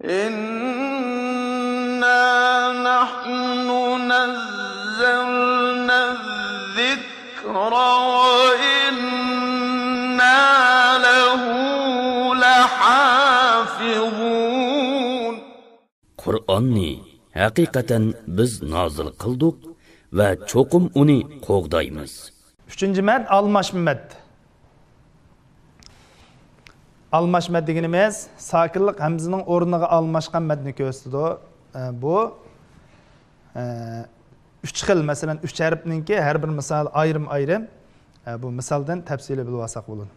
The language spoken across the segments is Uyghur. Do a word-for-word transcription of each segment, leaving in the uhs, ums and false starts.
إنا نحن نزلنا الذكر وإنا له لحافظون. قۇرئاننى ھەقىقەتەن بىز نازىل قىلدۇق ۋە چوقۇم ئۇنى قوغدايمىز. ئۈچىنچى مەد ئالماشما مەد. ئالماشما مەد دېگىنىمىز ساكىنلىق ھەمزىنىڭ ئورنىغا ئالماشقان مەدنى كۆرسىتىدۇ. ئە، بۇ، ئە، ئۈچ خىل، مەسىلەن، ئۈچ ھەرپنىڭكى ھەر بىر مىسالى ئايرىم-ئايرىم. ئە، بۇ مىسالدىن تەپسىلىي بىلىۋالساق بولىدۇ.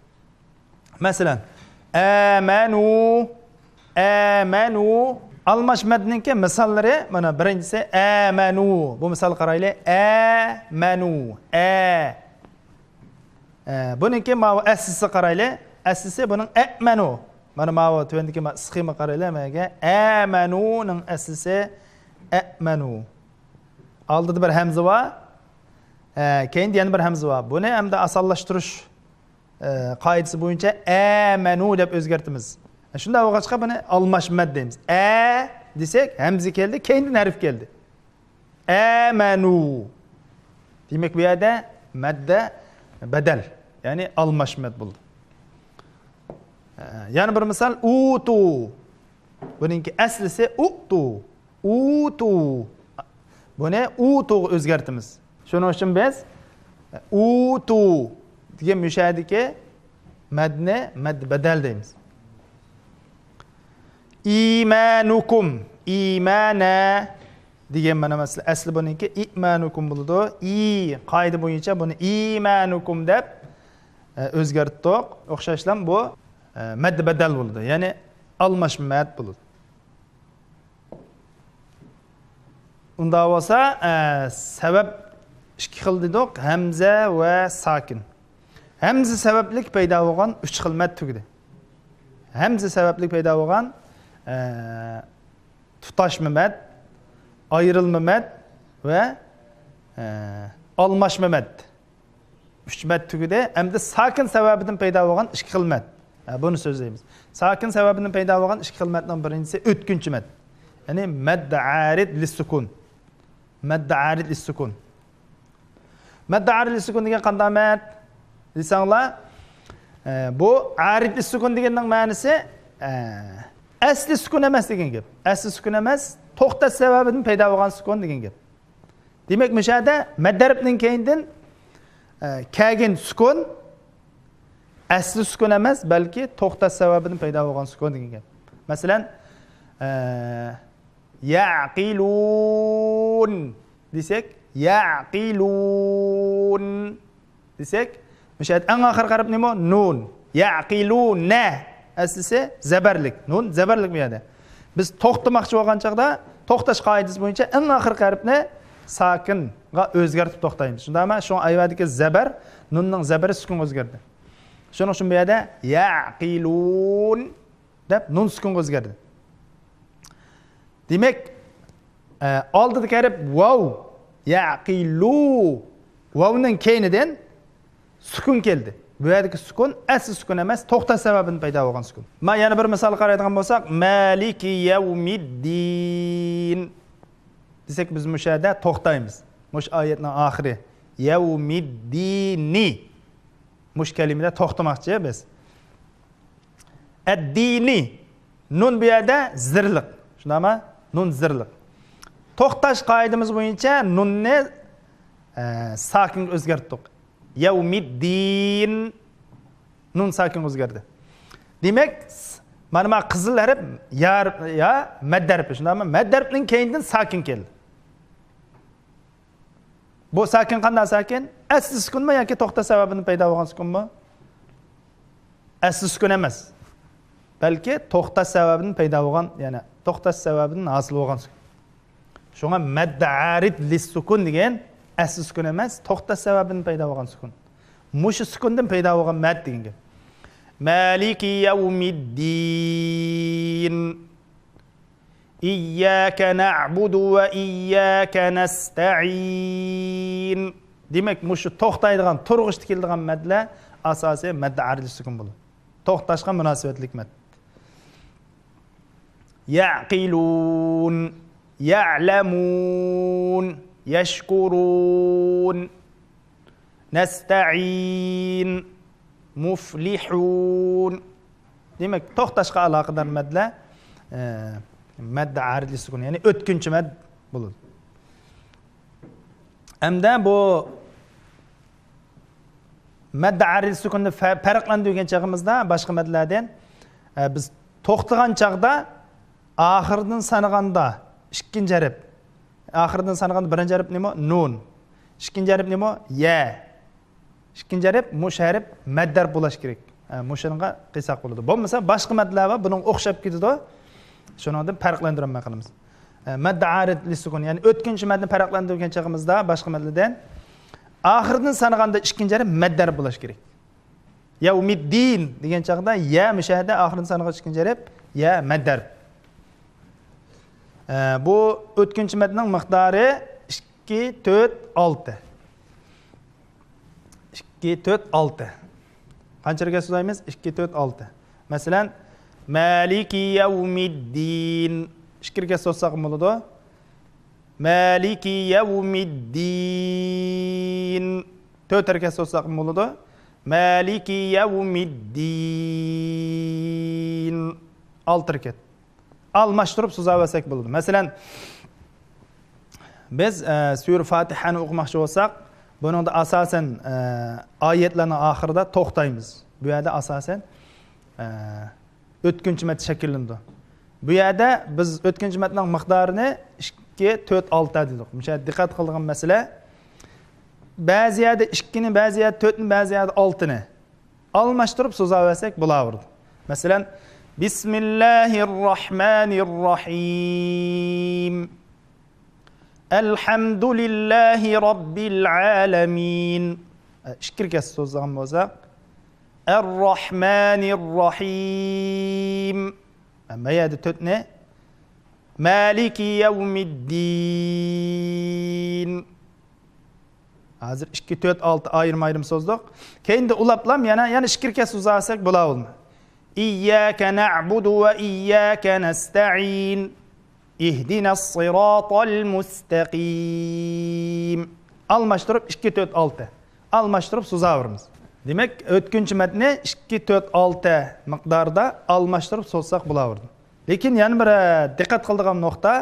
مەسىلەن، ئەمەنۇ، ئەمەنۇ. ئالماشما مەدنىڭكى مىساللىرى، مانا، بىرىنچىسى ئەمەنۇ. بۇ مىسالغا قارايلى. ئەمەنۇ، ئە. ئە، بۇنىڭكى ماۋۇ ئەسلىسىگە قارايلى. ئەسلىسى بۇنىڭ ئەمەنۇ. مانا ماۋۇ تۆۋەندىكى ما-، سخېمىگە قارايلى. مانا ئەمەنۇنىڭ ئەسلىسى ئەمەنۇ. ئالدىدا بىر ھەمزە بار. ئە، كەينىدە يەنە بىر ھەمزە بار. بۇنى ئەمدى ئاسانلاشتۇرۇش، ئە، قائىدىسى بويىچە ئەمەنۇ دەپ ئۆزگەرتىمىز. شۇنداق بولغاچقا بۇنى ئالماشما مەد دەيمىز. ئە دېسەك ھەمزە كەلدى، كەينىدىن ھەرپ كەلدى. ئەمەنۇ. دېمەك، بۇ يەردە مەددە بەدەل، يەنى ئالماشما مەد بولدى. ئە، يەنە بىر مىسال، ئۇتۇ. بۇنىڭكى ئەسلىسى ئۇتۇ. ئۇتۇ. بۇنى ئۇتۇغا ئۆزگەرتىمىز. شۇنىڭ ئۈچۈن بىز ئۇتۇ دېگەن مۇشۇ يەردىكى مەدنى مەد بەدەل دەيمىز. ئىمانۇكۇم، ئىمانە دېگەن مانا مەسىلە، ئەسلى بۇنىڭكى ئىمانۇكۇم بولىدۇ. ئى، قائىدە بويىچە بۇنى ئىمانۇكۇم دەپ، ئە، ئۆزگەرتتۇق. ئوخشاشلا بۇ، ئە، مەد بەدەل بولىدۇ. يەنى ئالماشما مەد بولىدۇ. ئۇنداق بولسا، ئە، سەۋەب ئىككى خىل دېدۇق، ھەمزە ۋە ساكىن. ھەمزە سەۋەبلىك پەيدا بولغان ئۈچ خىل مەد تۈگىدى. ھەمزە سەۋەبلىك پەيدا بولغان، ئە، تۇتاشما مەد، ئايرىلما مەد ۋە، ئە، ئالماشما مەد. ئۈچ مەد تۈگىدى. ئەمدى ساكىن سەۋەبىدىن پەيدا بولغان ئىككى خىل مەد. ھە، بۇنى سۆزلەيمىز. ساكىن سەۋەبىدىن پەيدا بولغان ئىككى خىل مەدنىڭ بىرىنچىسى ئۆتكۈنچى مەد. يەنى مەد ئارىد لىسسۇكۇن. مەد ئارىد لىسسۇكۇن. مەد ئارىد لىسسۇكۇن دېگەن قانداق مەد دېسەڭلار، ئە، بۇ ئارىد لىسسۇكۇن دېگەننىڭ مەنىسى، ئە، ئەسلى سۈكۈن ئەمەس دېگەن گەپ. ئەسلى سۈكۈن ئەمەس، توختاش سەۋەبىدىن پەيدا بولغان سۈكۈن دېگەن گەپ. دېمەك، مۇشۇ يەردە مەد ھەرپنىڭ كەينىدىن، ئە، كەلگەن سۈكۈن ئەسلى سۈكۈن ئەمەس، بەلكى توختاش سەۋەبىدىن پەيدا بولغان سۈكۈن دېگەن گەپ. مەسىلەن، ئە، يەقىلۇن دېسەك، يەقىلۇن دېسەك، مۇشۇ يەردە ئەڭ ئاخىرقى ھەرپ نېمە؟ نۇن. يەقىلۇنە. ئەسلىسى زەبەرلىك. نۇن زەبەرلىك بۇ يەردە. بىز توختىماقچى بولغان چاغدا، توختاش قائىدىسى بويىچە ئەڭ ئاخىرقى ھەرپنى ساكىنغا ئۆزگەرتىپ توختايمىز. شۇنداقمۇ؟ شۇڭا ئايۋادىكى زەبەر، نۇننىڭ زەبىرى سۈكۈنگە ئۆزگەردى. شۇنىڭ ئۈچۈن بۇ يەردە يەقىلۇن دەپ نۇن سۈكۈنگە ئۆزگەردى. دېمەك، ئە، ئالدىدىكى ھەرپ ۋاۋ، يەقىلۇ، ۋاۋنىڭ كەينىدىن سۈكۈن كەلدى. بۇ يەردىكى سۈكۈن ئەسلى سۈكۈن ئەمەس، توختاش سەۋەبىدىن پەيدا بولغان سۈكۈن. ما يەنە بىر مىسالغا قارايدىغان بولساق، مالىكى يەۋمىددىن دېسەك، بىز مۇشۇ يەردە توختايمىز. مۇشۇ ئايەتنىڭ ئاخىرى. يەۋمىددىنى. مۇشۇ كەلىمىدە توختىماقچى بىز. ئەددىنى. نۇن بۇ يەردە زىرلىق. شۇنداقمۇ؟ نۇن زىرلىق. توختاش قائىدىمىز بويىچە نۇننى، ئە، ساكىنغا ئۆزگەرتتۇق. يەۋمىددىن. نۇن ساكىنغا ئۆزگەردى. دېمەك، مانا ما قىزىل ھەرپ يا، يا مەد ھەرپى. شۇنداقمۇ؟ مەد ھەرپنىڭ كەينىدىن ساكىن كەلدى. بۇ ساكىن قانداق ساكىن؟ ئەسلى سۈكۈنمۇ ياكى توختاش سەۋەبىدىن پەيدا بولغان سۈكۈنمۇ؟ ئەسلى سۈكۈن ئەمەس. بەلكى توختاش سەۋەبىدىن پەيدا بولغان، يەنى توختاش سەۋەبىدىن ھاسىل بولغان سۈكۈن. شۇڭا مەد ئارىد لىسسۇكۇن دېگەن ئەسلى سۈكۈن ئەمەس، توختاش سەۋەبىدىن پەيدا بولغان سۈكۈن. مۇشۇ سۈكۈندىن پەيدا بولغان مەد دېگەن گەپ. مالىكى يەۋمىددىن. ئىيياكە نەئبۇدۇ ۋە ئىيياكە نەستەئىن. دېمەك، مۇشۇ توختايدىغان، تۇرغۇچتا كېلىدىغان مەدلەر ئاساسىي مەددە ئارىد لىسسۇكۇن بولىدۇ. توختاشقا مۇناسىۋەتلىك مەد. يعقلون، يعلمون، يشكرون، نستعين، مفلحون. دېمەك، توختاشقا ئالاقىدار مەدلەر، ئە، مەددە ئارىدلى سۈكۈن، يەنى ئۆتكۈنچى مەد بولىدۇ. ئەمدى بۇ مەددە ئارىدلى سۈكۈننى فە-، پەرقلەندۈرگەن چېغىمىزدا باشقا مەدلەردىن، ئە، بىز توختىغان چاغدا ئاخىرىدىن سانىغاندا ئىككىنچى ھەرپ. ئاخىرىدىن سانىغاندا بىرىنچى ھەرپ نېمە؟ نۇن. ئىككىنچى ھەرپ نېمە؟ يە. ئىككىنچى ھەرپ، مۇشۇ ھەرپ مەددە ھەرپ بولۇش كېرەك. ھە، مۇشۇنىڭغا قىلساق بولىدۇ. بولمىسا باشقا مەدلەر بار، بۇنىڭغا ئوخشاپ كېتىدۇ. شۇنىڭدىن پەرقلەندۈرەلمەي قالىمىز. ھە، مەددە ئارىدلى سۈكۈن، يەنى ئۆتكۈنچى مەددىنى پەرقلەندۈرگەن چېغىمىزدا باشقا مەدلەردىن ئاخىرىدىن سانىغاندا ئىككىنچى ھەرپ مەددە ھەرپ بولۇش كېرەك. يەۋمىددىن دېگەن چاغدا يە مۇشۇ يەردە ئاخىرىدىن سانىغان ئىككىنچى ھەرپ، يە مەددە ھەرپ. ئە، بۇ ئۆتكۈنچى مەدنىڭ مىقدارى ئىككى، تۆت، ئالتە. ئىككى، تۆت، ئالتە. قانچە رەكەت سوزايمىز؟ ئىككى، تۆت، ئالتە. مەسىلەن، مالىكى يەۋمىددىن. ئىككى رەكەت سوزساق بولىدۇ. مالىكى يەۋمىددىن. تۆت رەكەت سوزساق بولىدۇ. مالىكى يەۋمىددىن. ئالتە رەكەت. ئالماشتۇرۇپ سوزاۋەرسەك بولىدۇ. مەسىلەن، بىز، ئە، سۈرە فاتىھەنى ئوقۇماقچى بولساق، بۇنىڭدا ئاساسەن، ئە، ئايەتلەرنىڭ ئاخىرىدا توختايمىز. بۇ يەردە ئاساسەن، ئە، ئۆتكۈنچى مەد شەكىللىنىدۇ. بۇ يەردە بىز ئۆتكۈنچى مەدنىڭ مىقدارىنى ئىككى، تۆت، ئالتە دېدۇق. مۇشۇ يەردە دىققەت قىلىدىغان مەسىلە، بەزى يەردە ئىككىنى، بەزى يەردە تۆتنى، بەزى يەردە ئالتىنى ئالماشتۇرۇپ سوزاۋەرسەك بولاۋېرىدۇ. مەسىلەن، بىسمىللاھىر راھمانىر راھىم. ئەلھەمدۇلىللاھى رەببىل ئالەمىن. ئىككى رەكەت سوزغان بولساق، ئەرراھمانىر راھىم. مەيەدە تۆتنى، مالىكى يەۋمىددىن. ھازىر ئىككى، تۆت، ئالتە ئايرىم-ئايرىم سوزدۇق. كەينىدە ئۇلاپلام يەنە، يەنە ئىككى رەكەت سوزالساق بولاۋۇرىدۇ. ئىيياكە نەئبۇدۇ ۋە ئىيياكە نەستەئىن. ئىھدىنەس سىراتەل مۇستەقىم. ئالماشتۇرۇپ ئىككى، تۆت، ئالتە. ئالماشتۇرۇپ سوزاۋۇرىمىز. دېمەك، ئۆتكۈنچى مەدنى ئىككى، تۆت، ئالتە مىقداردا ئالماشتۇرۇپ سوزساق بولاۋۇرىدۇ. لېكىن يەنە بىر، ئە، دىققەت قىلىدىغان نۇقتا،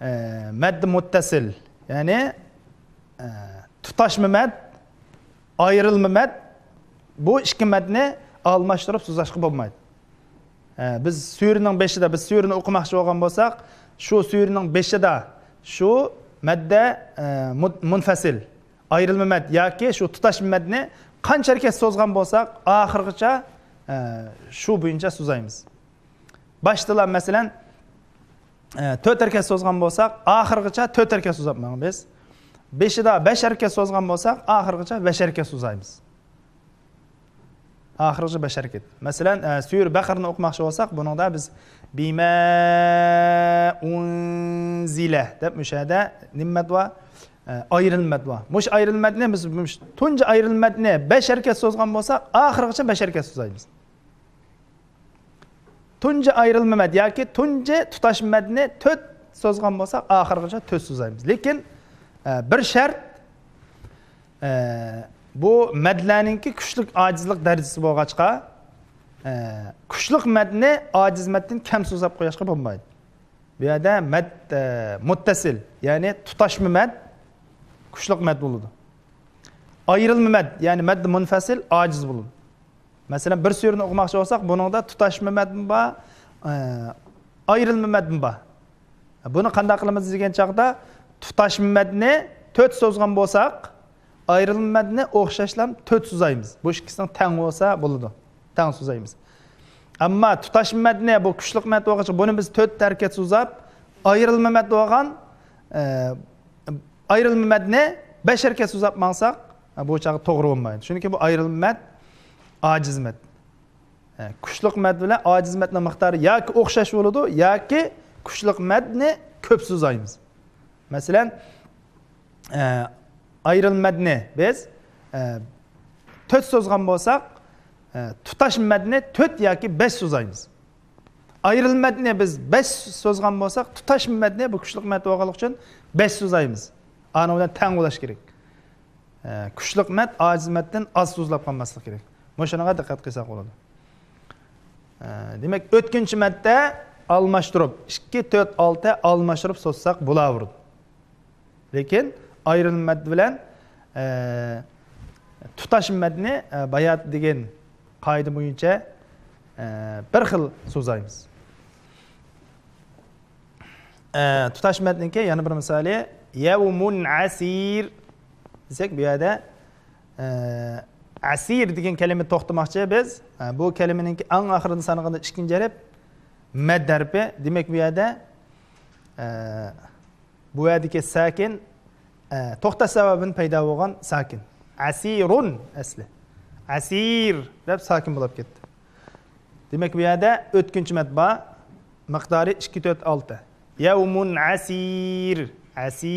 ئە، مەددە مۇتتەسىل، يەنى، ئە، تۇتاشما مەد، ئايرىلما مەد، بۇ ئىككى مەدنى ئالماشتۇرۇپ سوزاشقا بولمايدۇ. ئە، بىز سۈرىنىڭ بېشىدا، بىز سۈرىنى ئوقۇماقچى بولغان بولساق، شۇ سۈرىنىڭ بېشىدا شۇ مەددە، ئە، مۇت-، مۇنفەسىل، ئايرىلما مەد ياكى شۇ تۇتاشما مەدنى قانچە رەكەت سوزغان بولساق، ئاخىرغىچە، ئە، شۇ بويىچە سوزايمىز. باشتىلا، مەسىلەن، ئە، تۆت رەكەت سوزغان بولساق، ئاخىرغىچە تۆت رەكەت سوزاپ ماڭىمىز. بېشىدا بەش رەكەت سوزغان بولساق، ئاخىرغىچە بەش رەكەت سوزايمىز. ئاخىرغىچە بەش رەكەت. مەسىلەن، ئە، سۈرە بەقەرىنى ئوقۇماقچى بولساق، بۇنىڭدا بىز بىما ئۇنزىلە دەپ مۇشۇ يەردە نېمە مەد بار؟ ئە، ئايرىلما مەد بار. مۇشۇ ئايرىلما مەدنى بىز، مۇش-، تۇنجى ئايرىلما مەدنى بەش رەكەت سوزغان بولساق، ئاخىرغىچە بەش رەكەت سوزايمىز. تۇنجى ئايرىلما مەد ياكى تۇنجى تۇتاشما مەدنى تۆت سوزغان بولساق، ئاخىرغىچە تۆت سوزايمىز. لېكىن، ئە، بىر شەرت، ئە، بۇ مەدلەرنىڭكى كۈچلۈك ئاجىزلىق دەرىجىسى بولغاچقا، ئە، كۈچلۈك مەدنى ئاجىز مەددىن كەم سوزاپ قويۇشقا بولمايدۇ. بۇ يەردە مەد، ئە، مۇتتەسىل، يەنى تۇتاشما مەد كۈچلۈك مەد بولىدۇ. ئايرىلما مەد، يەنى مەددە مۇنفەسىل ئاجىز بولىدۇ. مەسىلەن، بىر سۈرىنى ئوقۇماقچى بولساق، بۇنىڭدا تۇتاشما مەدمۇ بار، ئە، ئايرىلما مەدمۇ بار. بۇنى قانداق قىلىمىز دېگەن چاغدا، تۇتاشما مەدنى تۆت سوزغان بولساق، ئايرىلما مەدنى ئوخشاشلا تۆت سوزايمىز. بۇ ئىككىسىنىڭ تەڭ بولسا بولىدۇ. تەڭ سوزايمىز. ئەمما تۇتاشما مەدنى بۇ كۈچلۈك مەد بولغاچقا، بۇنى بىز تۆت رەكەت سوزاپ، ئايرىلما مەد بولغان، ئە، ئايرىلما مەدنى بەش رەكەت سوزاپ ماڭساق، بۇ چاغ توغرا بولمايدۇ. چۈنكى بۇ ئايرىلما مەد ئاجىز مەد. ھە، كۈچلۈك مەد بىلەن ئاجىز مەدنىڭ مىقدارى ياكى ئوخشاش بولىدۇ، ياكى كۈچلۈك مەدنى كۆپ سوزايمىز. مەسىلەن، ئە، ئايرىلما مەدنى بىز، ئە، تۆت سوزغان بولساق، ئە، تۇتاشما مەدنى تۆت ياكى بەش سوزايمىز. ئايرىلما مەدنى بىز بەش سوزغان بولساق، تۇتاش مەدنى بۇ كۈچلۈك مەد بولغانلىقى ئۈچۈن بەش سوزايمىز. ئانىڭ بىلەن تەڭ بولاش كېرەك. ئە، كۈچلۈك مەد ئاجىز مەددىن ئاز سوزۇلۇپ قالماسلىقى كېرەك. مۇشۇنىڭغا دىققەت قىلساق بولىدۇ. ئە، دېمەك، ئۆتكۈنچى مەددە ئالماشتۇرۇپ، ئىككى، تۆت، ئالتە ئالماشتۇرۇپ سوزساق بولاۋېرىدۇ. لېكىن ئايرىلما مەددە بىلەن، ئە، تۇتاش مەدنى، ئە، بايات دېگەن قائىدە بويىچە، ئە، بىر خىل سوزايمىز. ئە، تۇتاش مەدنىڭكى يەنە بىر مىسالى، يەۋمۇن ئەسىر دېسەك، بۇ يەردە، ئە، ئەسىر دېگەن كەلىمە توختىماقچى بىز. ئە، بۇ كەلىمىنىڭكى ئەڭ ئاخىرىدا سانىغاندا ئىككىنچى ھەرپ مەد ھەرپى. دېمەك، بۇ يەردە، ئە، بۇ يەردىكى ساكىن، ئە، توختاش سەۋەبىدىن پەيدا بولغان ساكىن. ئەسىرۇن ئەسلى. ئەسىر دەپ ساكىن بولۇپ كەتتى. دېمەك، بۇ يەردە ئۆتكۈنچى مەد بار. مىقدارى ئىككى، تۆت، ئالتە. يەۋمۇن ئەسىر. ئەسىر.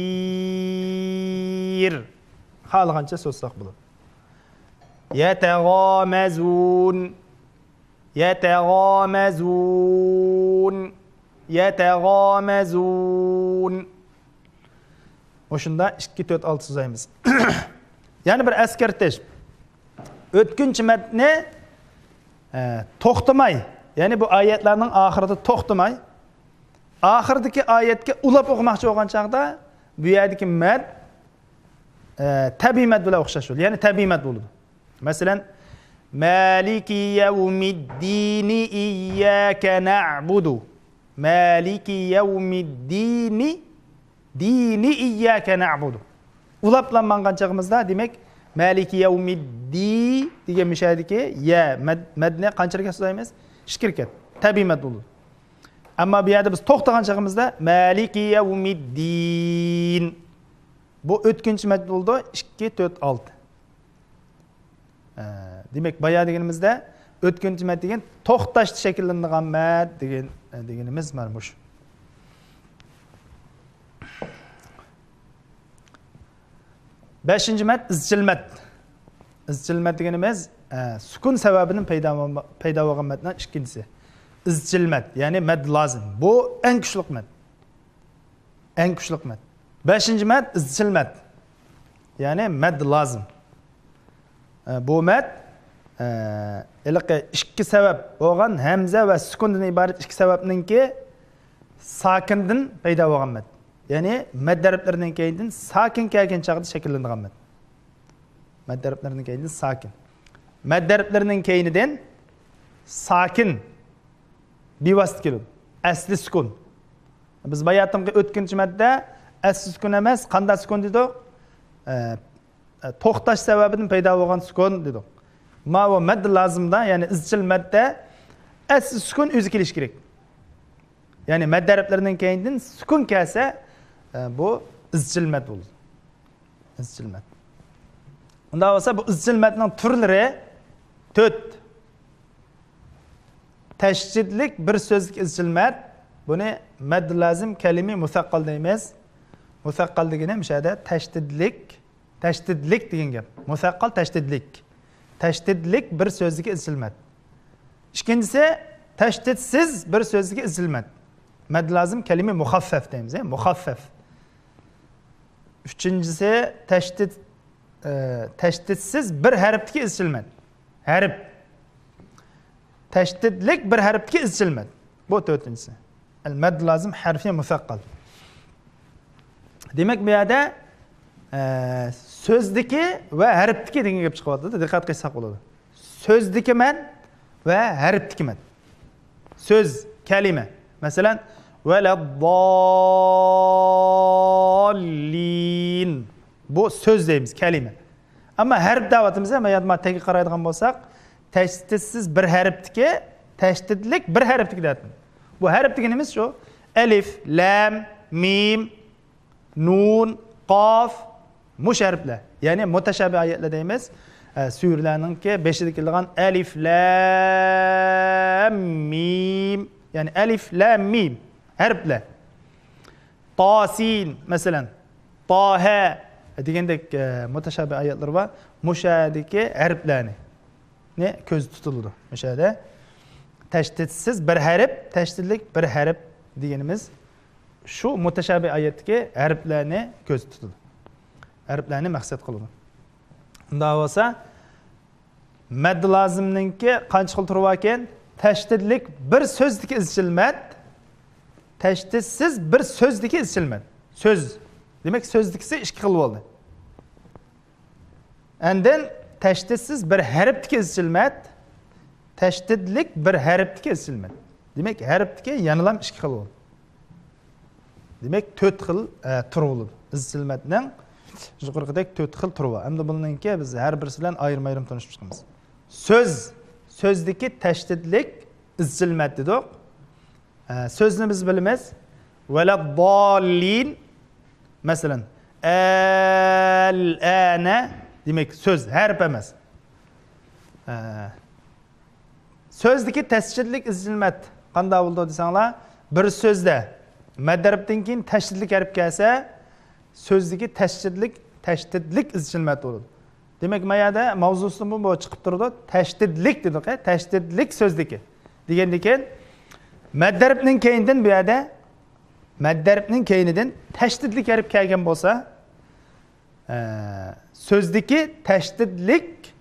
خالىغانچە سوزساق بولىدۇ. يەتەغامەزۇن. يەتەغامەزۇن. يەتەغامەزۇن. مۇشۇندا ئىككى، تۆت، ئالتە سوزايمىز. يەنە بىر ئەسكەرتىش. ئۆتكۈنچى مەدنى، ئە، توختىماي، يەنى بۇ ئايەتلەرنىڭ ئاخىرىدا توختىماي، ئاخىرىدىكى ئايەتكە ئۇلاپ ئوقۇماقچى بولغان چاغدا بۇ يەردىكى مەد، ئە، تەبىئىي مەد بىلەن ئوخشاش بولىدۇ. يەنى تەبىئىي مەد بولىدۇ. مەسىلەن، مالىكى يەۋمىددىنى ئىيياكە نەئبۇدۇ. مالىكى يەۋمىددىنى، دىنى ئىيياكە نەئبۇدۇ. ئۇلاپلا ماڭغان چېغىمىزدا، دېمەك، مالىكى يەۋمىددى دېگەن مۇشۇ يەردىكى يە مەد-، مەدنى قانچە رەكەت سوزايمىز؟ ئىككى رەكەت. تەبىئىي مەد بولىدۇ. ئەمما بۇ يەردە بىز توختىغان چېغىمىزدا، مالىكى يەۋمىددىن. بۇ ئۆتكۈنچى مەد بولىدۇ، ئىككى، تۆت، ئالتە. ئە، دېمەك، بايا دېگىنىمىزدە ئۆتكۈنچى مەد دېگەن توختاشتا شەكىللىنىدىغان مەد دېگەن، ئە، دېگىنىمىز مانا مۇشۇ. بەشىنچى مەد ئىزچىل مەد. ئىزچىل مەد دېگىنىمىز، ئە، سۈكۈن سەۋەبىدىن پەيدا بولما-، پەيدا بولغان مەدنىڭ ئىككىنچىسى. ئىزچىل مەد، يەنى مەد لازىم. بۇ ئەڭ كۈچلۈك مەد. ئەڭ كۈچلۈك مەد. بەشىنچى مەد ئىزچىل مەد. يەنى مەد لازىم. ئە، بۇ مەد، ئە، ھېلىقى ئىككى سەۋەب بولغان ھەمزە ۋە سۈكۈندىن ئىبارەت ئىككى سەۋەبنىڭكى ساكىندىن پەيدا بولغان مەد. يەنى مەد ھەرپلىرىنىڭ كەينىدىن ساكىن كەلگەن چاغدا شەكىللىنىدىغان مەد. مەد ھەرپلىرىنىڭ كەينىدىن ساكىن. مەد ھەرپلىرىنىڭ كەينىدىن ساكىن بىۋاسىتە كېلىدۇ. ئەسلى سۈكۈن. بىز باياتىنقى ئۆتكۈنچى مەددە ئەسلى سۈكۈن ئەمەس، قانداق سۈكۈن دېدۇق؟ ئە، ئە، توختاش سەۋەبىدىن پەيدا بولغان سۈكۈن دېدۇق. ماۋۇ مەددە لازىمدا، يەنى ئىزچىل مەددە ئەسلى سۈكۈن ئۆزى كېلىشى كېرەك. يەنى مەددە ھەرپلىرىنىڭ كەينىدىن سۈكۈن كەلسە، ئە، بۇ ئىزچىل مەد بولىدۇ. ئىزچىل مەد. ئۇنداق بولسا، بۇ ئىزچىل مەدنىڭ تۈرلىرى تۆت. تەشدىدلىك بىر سۆزلۈك ئىزچىل مەد. بۇنى مەد لازىم كەلىمى مۇسەققەل دەيمىز. مۇسەققەل دېگىنى مۇشۇ يەردە تەشدىدلىك، تەشدىدلىك دېگەن گەپ. مۇسەققەل تەشدىدلىك. تەشدىدلىك بىر سۆزلۈك ئىزچىل مەد. ئىككىنچىسى، تەشدىدسىز بىر سۆزلۈك ئىزچىل مەد. مەد لازىم كەلىمە مۇخەففەف دەيمىز، ئە، مۇخەففەف. ئۈچىنچىسى، تەشدىد، ئە، تەشدىدسىز بىر ھەرپتىكى ئىزچىل مەد. ھەرپ. تەشدىدلىك بىر ھەرپتىكى ئىزچىل مەد. بۇ تۆتىنچىسى. ئەل مەد لازىم ھەرفى مۇسەققەل. دېمەك، بۇ يەردە، ئە، سۆزدىكى ۋە ھەرپتىكى دېگەن گەپ چىقىۋاتىدۇ. دىققەت قىلساق بولىدۇ. سۆزدىكى مەد ۋە ھەرپتىكى مەد. سۆز، كەلىمە. مەسىلەن، ۋەلەدداللىن. بۇ سۆز دەيمىز، كەلىمە. ئەمما ھەرپ دەۋاتىمىز، ئەمما يەنە تەگكە قارايدىغان بولساق، تەشدىدسىز بىر ھەرپتىكى، تەشدىدلىك بىر ھەرپتىكى دەۋاتىمىز. بۇ ھەرپ دېگىنىمىز شۇ، ئەلىف، لام، مىم، نۇن، قاف، مۇشۇ ھەرپلەر. يەنى مۇتەشابىھ ئايەتلەر دەيمىز. ئە، سۈرىلەرنىڭكى بېشىدا كېلىدىغان ئەلىف، لام، مىم. يەنى ئەلىف، لام، مىم ھەرپلەر. تاسىن، مەسىلەن، تاھە دېگەندەك، ئە، مۇتەشابىھ ئايەتلەر بار. مۇشۇ يەردىكى ھەرپلەرنى، نى كۆزدە تۇتۇلىدۇ. مۇشۇ يەردە تەشدىدسىز بىر ھەرپ، تەشدىدلىك بىر ھەرپ دېگىنىمىز شۇ مۇتەشابىھ ئايەتتىكى ھەرپلەرنى كۆزدە تۇتىدۇ. ھەرپلەرنى مەقسەت قىلىدۇ. ئۇنداق بولسا، مەددى لازىمنىڭكى قانچە خىل تۈرى باركەن؟ تەشدىدلىك بىر سۆزدىكى ئىزچىل مەد، تەشدىدسىز بىر سۆزدىكى ئىزچىل مەد. سۆز. دېمەك، سۆزدىكىسى ئىككى خىل بولدى. ئاندىن تەشدىدسىز بىر ھەرپتىكى ئىزچىل مەد، تەشدىدلىك بىر ھەرپتىكى ئىزچىل مەد. دېمەك، ھەرپتىكى يەنىلا ئىككى خىل بولدى. دېمەك، تۆت خىل، ئە، تۈر بولىدۇ. ئىزچىل مەدنىڭ يۇقىرىقىدەك تۆت خىل تۈرى بار. ئەمدى بۇنىڭكى بىز ھەر بىرسى بىلەن ئايرىم-ئايرىم تونۇشۇپ چىقىمىز. سۆز، سۆزدىكى تەشدىدلىك ئىزچىل مەد دېدۇق. ئە، سۆزنى بىز بىلىمىز. ۋەلەدداللىن. مەسىلەن، ئەلئەنە. دېمەك، سۆز، ھەرپ ئەمەس. ئە، سۆزدىكى تەشدىدلىك ئىزچىل مەد قانداق بولىدۇ دېسەڭلار، بىر سۆزدە مەد ھەرپتىن كېيىن تەشدىدلىك ھەرپ كەلسە، سۆزدىكى تەشدىدلىك، تەشدىدلىك ئىزچىل مەد بولىدۇ. دېمەك، ما يەردە ماۋزۇسىدىن بۇ، بۇ چىقىپ تۇرىدۇ. تەشدىدلىك دېدۇق، ھە؟ تەشدىدلىك سۆزدىكى. دېگەندىن كېيىن، مەد ھەرپنىڭ كەينىدىن بۇ يەردە، مەد ھەرپنىڭ كەينىدىن تەشدىدلىك ھەرپ كەلگەن بولسا، ئە، سۆزدىكى تەشدىدلىك،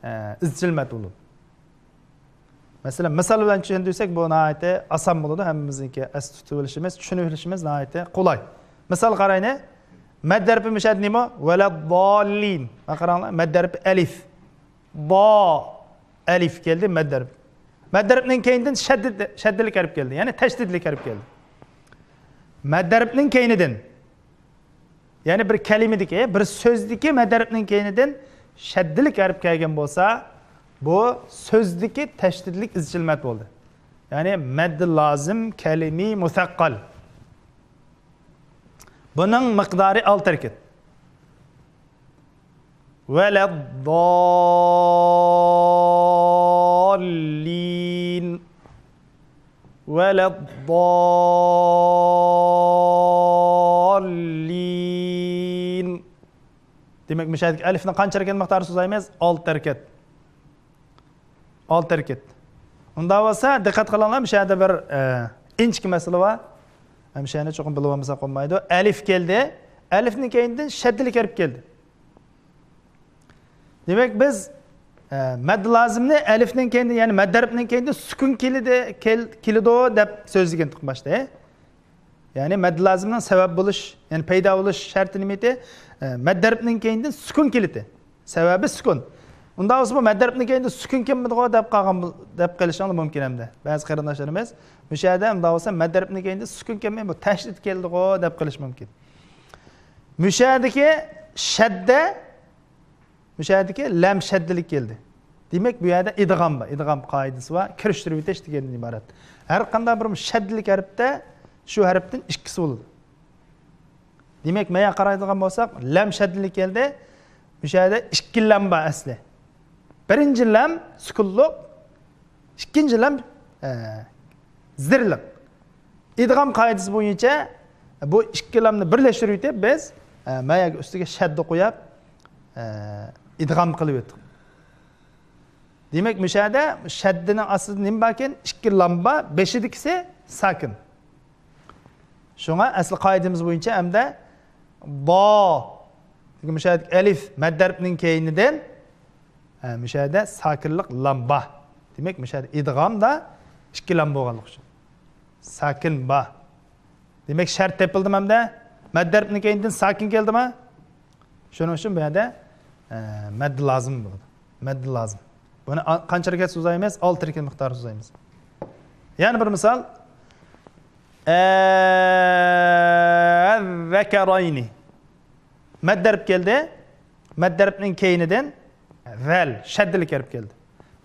ئە، ئىزچىل مەد بولىدۇ. مەسىلەن، مىسال بىلەن چۈشەندۈرسەك، بۇ ناھايىتى ئاسان بولىدۇ. ھەممىمىزنىڭكى ئەستە تۇتۇۋېلىشىمىز، چۈشىنىۋېلىشىمىز ناھايىتى قولاي. مىسال قارايلى. مەد ھەرپى مۇشۇ يەردە نېمە؟ ۋەلەدداللىن. مانا قاراڭلار، مەد ھەرپى ئەلىف. دا ئەلىف كەلدى، مەد ھەرپ. مەد ھەرپنىڭ كەينىدىن شەددە-، شەددىلىك ھەرپ كەلدى. يەنى تەشدىدلىك ھەرپ كەلدى. مەد ھەرپنىڭ كەينىدىن يەنى بىر كەلىمىدىكى، بىر سۆزدىكى مەد ھەرپنىڭ كەينىدىن شەددىلىك ھەرپ كەلگەن بولسا، بۇ سۆزدىكى تەشدىدلىك ئىزچىل مەد بولدى. يەنى مەددى لازىم كەلىمى مۇسەققەل. بۇنىڭ مىقدارى ئالتە ھەرىكەت. ۋەلەدداللىن. ۋەلەدداللىن. دېمەك، مۇشۇ يەردىكى ئەلىفنى قانچە ھەرىكەت مىقدارى سوزايمىز؟ ئالتە ھەرىكەت. ئالتە ھەرىكەت. ئۇنداق بولسا، دىققەت قىلىڭلار، مۇشۇ يەردە بىر، ئە، ئىنچىكە مەسىلە بار. ھەم شۇ يەرنى چوقۇم بىلىۋالمىساق بولمايدۇ. ئەلىف كەلدى. ئەلىفنىڭ كەينىدىن شەددىلىك ھەرپ كەلدى. دېمەك، بىز، ئە، مەد لازىمنى ئەلىفنىڭ كەينىدىن، يەنى مەد ھەرپنىڭ كەينىدىن سۈكۈن كېلىدۇ، كەل-، كېلىدۇ دەپ سۆزلىگەن ئىدۇق باشتا. يەنى مەد لازىمنىڭ سەۋەب بولۇش، يەنى پەيدا بولۇش شەرتى نېمە ئىدى؟ ئە، مەد ھەرپنىڭ كەينىدىن سۈكۈن كېلىدۇ. سەۋەبى سۈكۈن. ئۇنداق بولسا، بۇ مەد ھەرپنىڭ كەينىدىن سۈكۈن كەلمىدىغۇ دەپ قالغان بول-، دەپ قېلىشىڭلار مۇمكىن ھەمدە. بەزى قېرىنداشلىرىمىز، مۇشۇ يەردە ئۇنداق بولسا، مەد ھەرپنىڭ كەينىدىن سۈكۈن كەلمەي، بۇ تەشدىد كېلىدىغۇ دەپ قېلىشى مۇمكىن. مۇشۇ يەردىكى شەددە، مۇشۇ يەردىكى لەم شەددىلىك كەلدى. دېمەك، بۇ يەردە ئىدغام بار. ئىدغام قائىدىسى بار. كىرىشتۈرۈۋېتىش دېگەندىن ئىبارەت. ھەر قانداق بىر شەددىلىك ھەرپتە شۇ ھەرپتىن ئىككىسى بولىدۇ. دېمەك، مەيە قارايدىغان بولساق، لەم شەددىلىك كەلدى. مۇشۇ يەردە ئىككى لەم بار ئەسلى. بىرىنچى لەم سۈكۈنلۈق، ئىككىنچى لەم، ئە، زېرلىق. ئىدغام قائىدىسى بويىچە بۇ ئىككى لەمنى بىرلەشتۈرۈۋېتىپ بىز، ئە، مەيەگە ئۈستىگە شەددە قويۇپ، ئە، ئىدغام قىلىۋەتتۇق. دېمەك، مۇشۇ يەردە شەددىنىڭ ئاستىدا نېمە باركەن؟ ئىككى لام بار، بېشىدىكىسى ساكىن. شۇڭا ئەسلى قائىدىمىز بويىچە ئەمدى دا، مۇشۇ يەردىكى ئەلىف مەد ھەرپنىڭ كەينىدىن، ھە، مۇشۇ يەردە ساكىنلىق لام بار. دېمەك، مۇشۇ يەردە ئىدغامدا ئىككى لام بولغانلىقى ئۈچۈن. ساكىن بار. دېمەك، شەرت تېپىلدىمۇ ئەمدى؟ مەد ھەرپنىڭ كەينىدىن ساكىن كەلدىمۇ؟ شۇنىڭ ئۈچۈن بۇ يەردە، ئە، مەددە لازىم بولىدۇ. مەددە لازىم. بۇنى ئا-، قانچە ھەرىكەت سوزايمىز؟ ئالتە ھەرىكەت مىقدارى سوزايمىز. يەنە بىر مىسال. ئەززەكەراينى. مەد ھەرپ كەلدى. مەد ھەرپنىڭ كەينىدىن ۋەل، شەددىلىك ھەرپ كەلدى.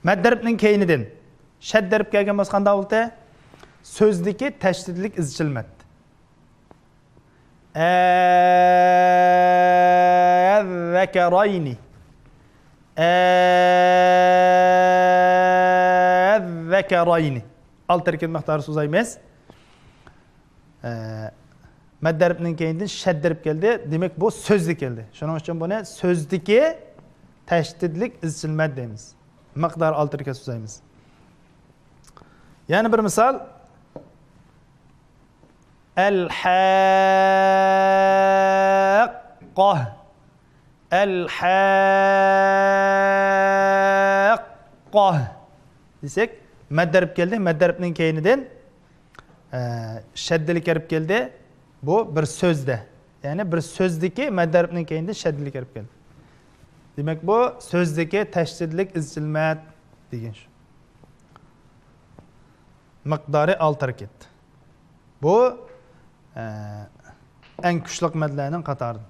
مەد ھەرپنىڭ كەينىدىن شەددە ھەرپ كەلگەن بولسا قانداق بولدى؟ سۆزدىكى تەشدىدلىك ئىزچىل مەد. ئەززەكەراينى. ئەززەكەراينى. ئالتە ھەرىكەت مىقدارى سوزايمىز. ئە، مەد ھەرپنىڭ كەينىدىن شەددە ھەرپ كەلدى. دېمەك، بۇ سۆزدە كەلدى. شۇنىڭ ئۈچۈن بۇنى سۆزدىكى تەشدىدلىك ئىزچىل مەد دەيمىز. مىقدارى ئالتە ھەرىكەت سوزايمىز. يەنە بىر مىسال. ئەل-ھەققە. ئەل-ھەققە دېسەك، مەد ھەرپ كەلدى. مەد ھەرپنىڭ كەينىدىن، ئە، شەددىلىك ھەرپ كەلدى. بۇ بىر سۆزدە. يەنى بىر سۆزدىكى مەد ھەرپنىڭ كەينىدىن شەددىلىك ھەرپ كەلدى. دېمەك، بۇ سۆزدىكى تەشدىدلىك ئىزچىل مەد دېگەن شۇ. مىقدارى ئالتە ھەرىكەت. بۇ، ئە، ئەڭ كۈچلۈك مەدلەرنىڭ قاتارىدىن.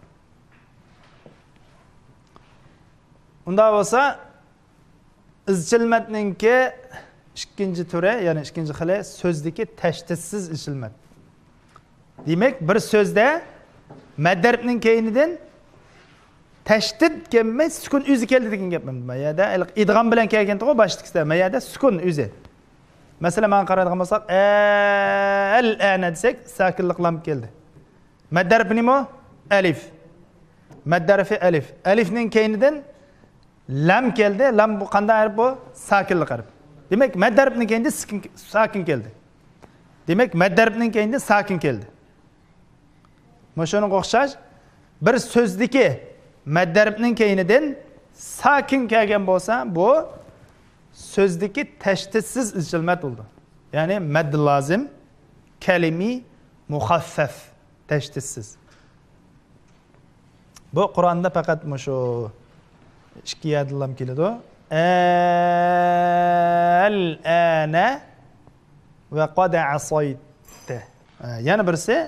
ئۇنداق بولسا، ئىزچىل مەدنىڭكى ئىككىنچى تۈرى، يەنى ئىككىنچى خىلى سۆزدىكى تەشدىدسىز ئىزچىل مەد. دېمەك، بىر سۆزدە مەد ھەرپنىڭ كەينىدىن تەشدىد كەلمەي، سۈكۈن ئۆزى كەلدى دېگەن گەپ. مەن يەردە ھېلىقى ئىدغام بىلەن كەلگەنتىغۇ باشتىكىسىدە، مەن يەردە سۈكۈن ئۆزى. مەسىلەن، ماڭا قارايدىغان بولساق، ئەل-ئەنە دېسەك، ساكىنلىق لام كەلدى. مەد ھەرپى نېمە؟ ئەلىف. مەد ھەرپى ئەلىف. ئەلىفنىڭ كەينىدىن لام كەلدى. لام بۇ قانداق ھەرپ بۇ؟ ساكىنلىق ھەرپ. دېمەك، مەد ھەرپنىڭ كەينىدىن سىكىن-، ساكىن كەلدى. دېمەك، مەد ھەرپنىڭ كەينىدىن ساكىن كەلدى. مۇشۇنىڭغا ئوخشاش بىر سۆزدىكى مەد ھەرپنىڭ كەينىدىن ساكىن كەلگەن بولسا، بۇ سۆزدىكى تەشدىدسىز ئىزچىل مەد بولىدۇ. يەنى مەد لازىم، كەلىمى مۇخەففەف، تەشدىدسىز. بۇ قۇرئاندا پەقەت مۇشۇ ئىككى يەردىلا كېلىدۇ. ئەل-ئەنە ۋە قەد ئەسەيتە. ئە، يەنە بىرسى.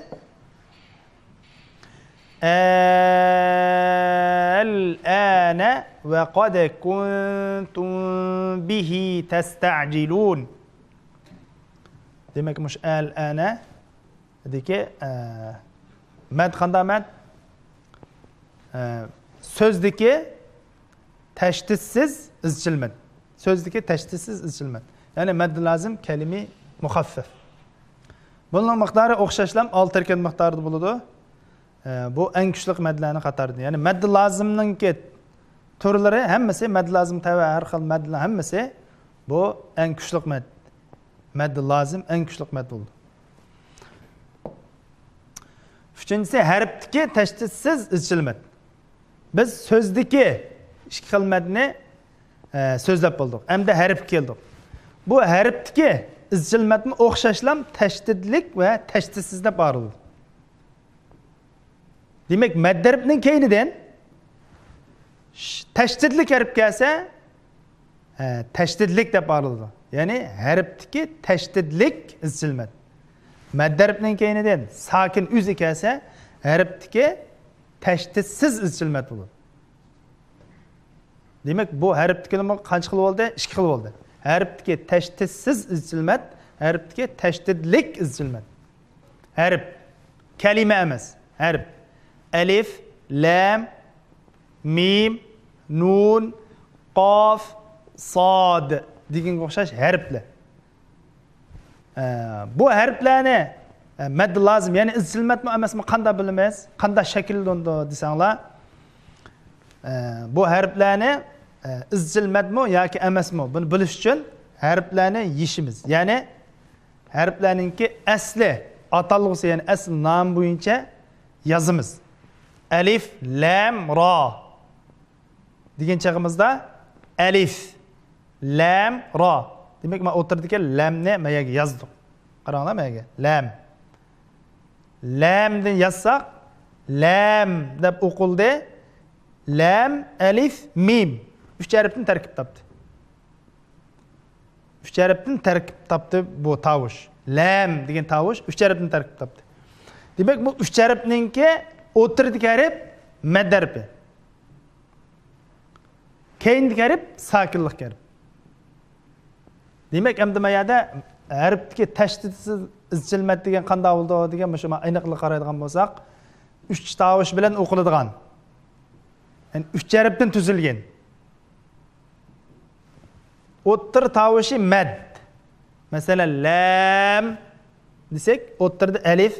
ئەل-ئەنە ۋە قەد كۇنتۇم بىھى تەستەجىلۇن. دېمەك، مۇشۇ ئەل-ئەنە دىكى، ئە، مەد قانداق مەد؟ ئە، سۆزدىكى تەشدىدسىز ئىزچىل مەد. سۆزدىكى تەشدىدسىز ئىزچىل مەد. يەنى مەد لازىم، كەلىمى مۇخەففەف. بۇنىڭ مىقدارى ئوخشاشلا ئالتە ھەرىكەت مىقدارىدا بولىدۇ. ئە، بۇ ئەڭ كۈچلۈك مەدلەرنىڭ قاتارىدىن. يەنى مەد لازىمنىڭكى تۈرلىرى ھەممىسى، مەد لازىم تەۋە ھەر خىل مەدلەر ھەممىسى بۇ ئەڭ كۈچلۈك مەد. مەد لازىم ئەڭ كۈچلۈك مەد بولىدۇ. ئۈچىنچىسى، ھەرپتىكى تەشدىدسىز ئىزچىل مەد. بىز سۆزدىكى ئىككى خىل مەدنى، ئە، سۆزلەپ بولدۇق. ئەمدى ھەرپكە كەلدۇق. بۇ ھەرپتىكى ئىزچىل مەدمۇ ئوخشاشلا تەشدىدلىك ۋە تەشدىدسىز دەپ ئايرىلىدۇ. دېمەك، مەد ھەرپنىڭ كەينىدىن ش-، تەشدىدلىك ھەرپ كەلسە، ھە، تەشدىدلىك دەپ ئايرىلىدۇ. يەنى ھەرپتىكى تەشدىدلىك ئىزچىل مەد. مەد ھەرپنىڭ كەينىدىن ساكىن ئۆزى كەلسە، ھەرپتىكى تەشدىدسىز ئىزچىل مەد بولىدۇ. دېمەك، بۇ ھەرپتىكىلىمۇ قانچە خىل بولدى؟ ئىككى خىل بولدى. ھەرپتىكى تەشدىدسىز ئىزچىل مەد، ھەرپتىكى تەشدىدلىك ئىزچىل مەد. ھەرپ. كەلىمە ئەمەس. ھەرپ. ئەلىف، لام، مىم، نۇن، قاف، ساد دېگەنگە ئوخشاش ھەرپلەر. ئە، بۇ ھەرپلەرنى، ئە، مەد لازىم، يەنى ئىزچىل مەدمۇ ئەمەسمۇ قانداق بىلىمىز؟ قانداق شەكىللىنىدۇ دېسەڭلار، ئە، بۇ ھەرپلەرنى، ئە، ئىزچىل مەدمۇ ياكى ئەمەسمۇ، بۇنى بىلىش ئۈچۈن ھەرپلەرنى يېشىمىز. يەنى ھەرپلەرنىڭكى ئەسلى ئاتالغۇسى، يەنى ئەسلى نامى بويىچە يازىمىز. ئەلىف، لام، را دېگەن چېغىمىزدا ئەلىف، لام، را. دېمەك، مانا ئوتتۇرىدىكى لامنى مەيەگە يازدۇق. قاراڭلار مەيەگە. لام. لامدىن يازساق، لام دەپ ئوقۇلدى. لام، ئەلىف، مىم. ئۈچ ھەرپتىن تەركىب تاپتى. ئۈچ ھەرپتىن تەركىب تاپتى بۇ تاۋۇش. لام دېگەن تاۋۇش ئۈچ ھەرپتىن تەركىب تاپتى. دېمەك، بۇ ئۈچ ھەرپنىڭكى ئوتتۇرىدىكى ھەرپ مەد ھەرپى. كەينىدىكى ھەرپ ساكىنلىق ھەرپ. دېمەك، ئەمدى ما يەردە ھەرپتىكى تەشدىدسىز ئىزچىل مەد دېگەن قانداق بولىدۇ دېگەن مۇشۇ ئېنىقلىققا قارايدىغان بولساق، ئۈچ تاۋۇش بىلەن ئوقۇلىدىغان، يەنى ئۈچ ھەرپتىن تۈزۈلگەن. ئوتتۇرا تاۋۇشى مەد. مەسىلەن، لام دېسەك، ئوتتۇرىدا ئەلىف،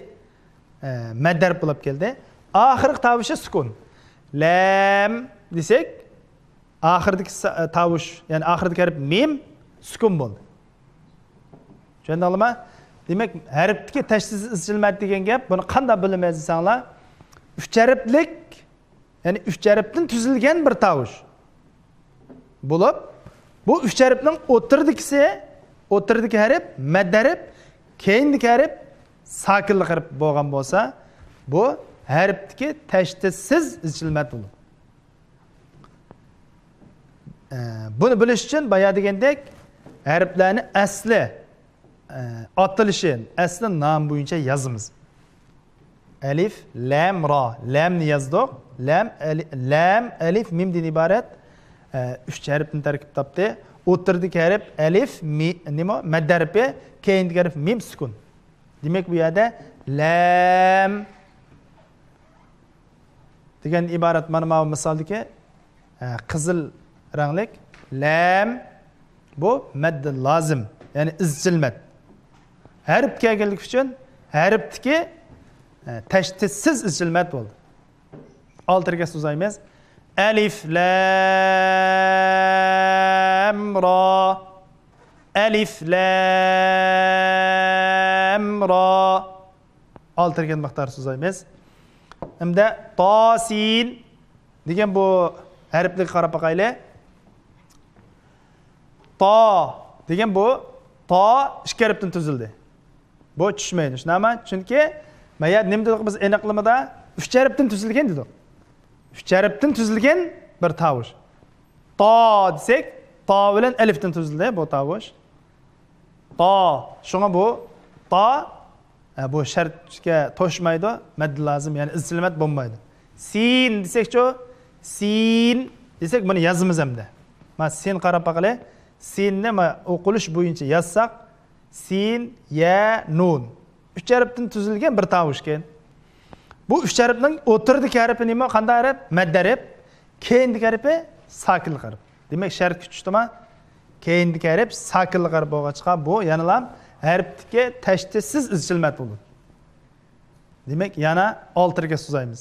ئە، مەد ھەرپ بولۇپ كەلدى. ئاخىرقى تاۋۇشى سۈكۈن. لام دېسەك، ئاخىرىدىكى سا-، تاۋۇش، يەنى ئاخىرىدىكى ھەرپ مىم سۈكۈن بولدى. چۈشەندىڭلارمۇ؟ دېمەك، ھەرپتىكى تەشدىدسىز ئىزچىل مەد دېگەن گەپ، بۇنى قانداق بىلىمىز دېسەڭلار، ئۈچ ھەرپلىك، يەنى ئۈچ ھەرپتىن تۈزۈلگەن بىر تاۋۇش بولۇپ، بۇ ئۈچ ھەرپنىڭ ئوتتۇرىدىكىسى، ئوتتۇرىدىكى ھەرپ مەد ھەرپ، كەينىدىكى ھەرپ ساكىنلىق ھەرپ بولغان بولسا، بۇ ھەرپتىكى تەشدىدسىز ئىزچىل مەد بولىدۇ. ئە، بۇنى بىلىش ئۈچۈن بايا دېگەندەك ھەرپلەرنى ئەسلى، ئە، ئاتىلىشى، ئەسلى نامى بويىچە يازىمىز. ئەلىف، لام، را. لامنى يازدۇق. لام، ئەلى-، لام، ئەلىف، مىمدىن ئىبارەت، ئە، ئۈچ ھەرپتىن تەركىب تاپتى. ئوتتۇرىدىكى ھەرپ ئەلىف، مى-، نېمە؟ مەد ھەرپى، كەينىدىكى ھەرپ مىم سۈكۈن. دېمەك، بۇ يەردە لام دېگەن ئىبارەت مانا ماۋۇ مىسالدىكى، ئە، قىزىل رەڭلىك لام، بۇ مەددى لازىم، يەنى ئىزچىل مەد. ھەرپ كەلگەنلىكى ئۈچۈن ھەرپتىكى، ئە، تەشدىدسىز ئىزچىل مەد بولدى. ئالتە ھەرىكەت سوزايمىز. ئەلىف، لام، را. ئەلىف، لام، را. ئالتە ھەرىكەت مىقدارى سوزايمىز. ھەمدە تاسىن دېگەن بۇ ھەرپلەرگە قاراپ باقايلى. تا دېگەن بۇ، تا ئىككى ھەرپتىن تۈزۈلدى. بۇ چۈشمەيدۇ. شۇنداقمۇ؟ چۈنكى مايا نېمە دېدۇق بىز ئېنىقلىمىدا؟ ئۈچ ھەرپتىن تۈزۈلگەن دېدۇق. ئۈچ ھەرپتىن تۈزۈلگەن بىر تاۋۇش. تا دېسەك، تا بىلەن ئەلىفتىن تۈزۈلدى بۇ تاۋۇش. تا. شۇڭا بۇ تا، ئە، بۇ شەرتكە توشمايدۇ. مەددى لازىم، يەنى ئىزچىل مەد بولمايدۇ. سىن دېسەكچۇ؟ سىن دېسەك، بۇنى يازىمىز ئەمدى. ما سىن قاراپ باقىلى. سىننى ما ئوقۇلۇش بويىچە يازساق، سىن، يە، نۇن. ئۈچ ھەرپتىن تۈزۈلگەن بىر تاۋۇش ئىكەن. بۇ ئۈچ ھەرپنىڭ ئوتتۇرىدىكى ھەرپى نېمە؟ قانداق ھەرپ؟ مەد ھەرپ. كەينىدىكى ھەرپى ساكىنلىق ھەرپ. دېمەك، شەرت كۈچ چۈشتىما؟ كەينىدىكى ھەرپ ساكىنلىق ھەرپ بولغاچقا، بۇ يەنىلا ھەرپتىكى تەشدىدسىز ئىزچىل مەد بولىدۇ. دېمەك، يەنە ئالتە ھەرىكەت سوزايمىز.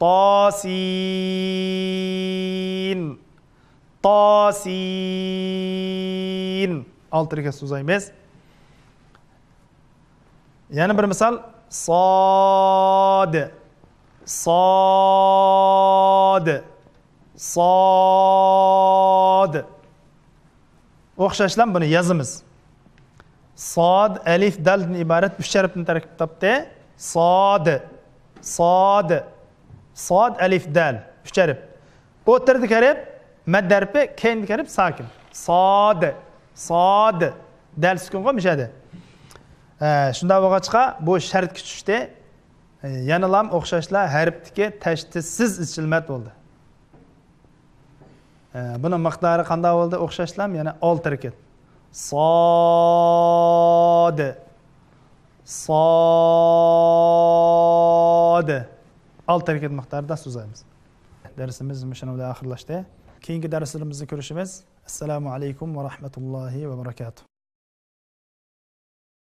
تاسىن. تاسىن. ئالتە ھەرىكەت سوزايمىز. يەنە بىر مىسال. ساد. ساد. ساد. ئوخشاشلا بۇنى يازىمىز. ساد، ئەلىف، دالدىن ئىبارەت ئۈچ ھەرپتىن تەركىب تاپتى. ساد، ساد، ساد، ئەلىف، دال. ئۈچ ھەرپ. ئوتتۇرىدىكى ھەرپ مەد ھەرپى، كەينىدىكى ھەرپ ساكىن. ساد، ساد. دال سۈكۈنغۇ مۇشەدە. ھە، شۇنداق بولغاچقا، بۇ شەرت كۈچ چۈشتى. يەنىلام ئوخشاشلا ھەرپتىكى تەشدىدسىز ئىزچىل مەد بولدى. ئە، بۇنىڭ مىقدارى قانداق بولدى؟ ئوخشاشلام، يەنە ئالتە ھەرىكەت. ساد. ساد. ئالتە ھەرىكەت مىقدارىدا سوزايمىز. دەرسىمىز مۇشۇنىڭ بىلەن ئاخىرلاشتى. كېيىنكى دەرسلىرىمىزدە كۆرۈشىمىز. ئەسسالامۇ ئەلەيكۇم ۋە رەھمەتۇللاھى ۋە بەرەكاتۇھ.